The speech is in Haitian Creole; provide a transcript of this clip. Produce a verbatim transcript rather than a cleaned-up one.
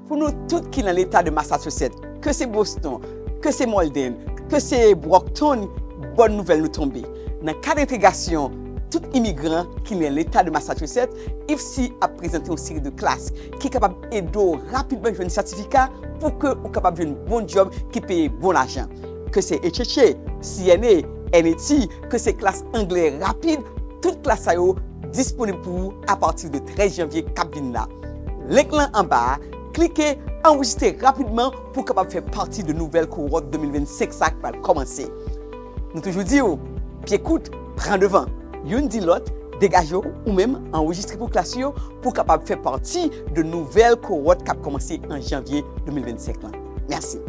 Pou nou tout ki nan leta de Massachusetts, ke se Boston, ke se Malden, ke se Brockton, bòn nouvèl nou tonbe. Nan kad entegrasyon tout imigran ki nan leta de Massachusetts, IFSI ap prezante yon seri de klas ki kapab ede w rapidman jwenn sètifika pou ke ou kapab jwenn bon djòb ki peye bon lajan. Ke se H H A, C N A, N E T, ke se klas anglè rapid, tout klas sa yo disponib pou ou apati de trèz janvye k ap vin la. Link lan anba a, klike, anrejistre rapidman pou w kapab fè pati de nouvèl kowòt de mil vennsenk sa k pral kòmanse. Nou toujou di w, pye kout, pran devan. Youn di lòt, degaje w ou menm, anrejistre pou klas yo pou w kapab fè pati de nouvèl kowòt k ap kòmanse an janvye de mil vennsenk lan. Mèsi.